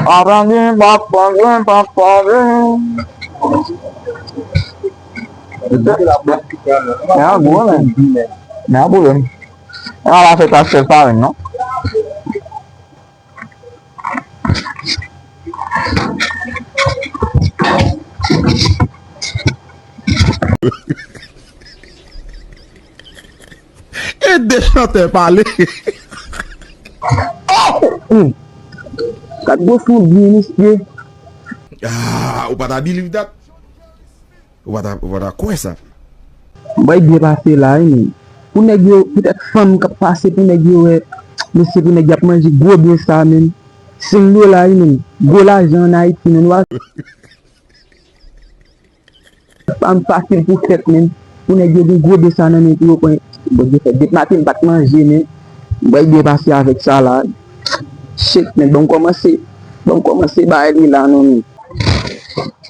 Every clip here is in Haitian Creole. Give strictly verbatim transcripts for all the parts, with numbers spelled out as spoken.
Atann, pap pale, pap pale. Men an gwo, men. Men an pwoblèm. An la fè pastè farin, non? E de chantè pale. Oh! Gad gwo son byen, mesye. Ah, ou pa ta believe that? Ou pa ta, ou pa ta kwè sa? Bay byen pase la, wi, men. Pou nèg yo, poutèt fanm k ap pase, pou nèg yo wè, mesye, pou nèg y ap manje gwo byen sa, men. Senk dola, wi, men. Gwo lajan ann Ayiti, men. Ou pa Pa m fasil pou fèt, men. Pou nèg yo gen gwo byen sa nan men pou yo pran. Bondye fè. Depi maten m pa t manje, men. M bay byen pase avèk sa la. Shit, men. Bon, m kòmanse. Bon, m kòmanse bay li la, non, men.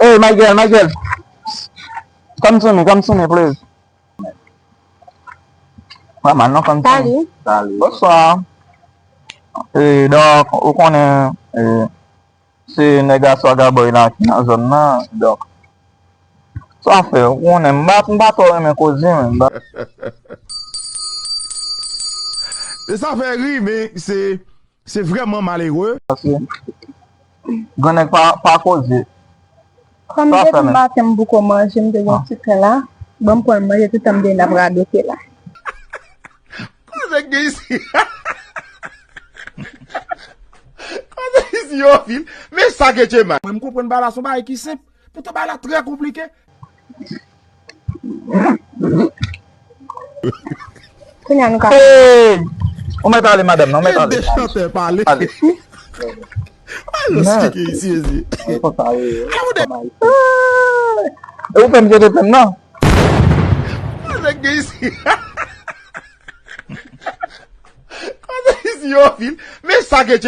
Hey, Michael, Michael. Come to me, come to me, please. Pas mal, non, come to me. Salut. Salut. Bonsoir. Eh, donc, ou konnen, eh, Se nèg a Swaga Boy la ki nan zòn nan, donk. Sa fè, ou konnen, m pa, m pa twò renmen koze, men, m pa. E sa fè ri, men se, se vrèman malere. Paske, gran nèg pa, pa koze. Kòm depi maten m poko manje, m te gen ti pen la. Bon, m pran manje, tout tan m te n ap radote la. Koze k gen isi? Koze isi yo fil? Men sa gen che mal. Mwen, m konprann bagay la, se yon bagay ki senp. Poutan bagay la trè konplike. Kounye a nou ka. Hey! Ou mèt ale, madanm, non, ou mèt ale. E de chantè pale. Ale. Alò, sa ki gen isi, isi. Alò, de. E ou fè m jete pen m nan? Koze k gen isi? Koze isi yo fil? Men sa gen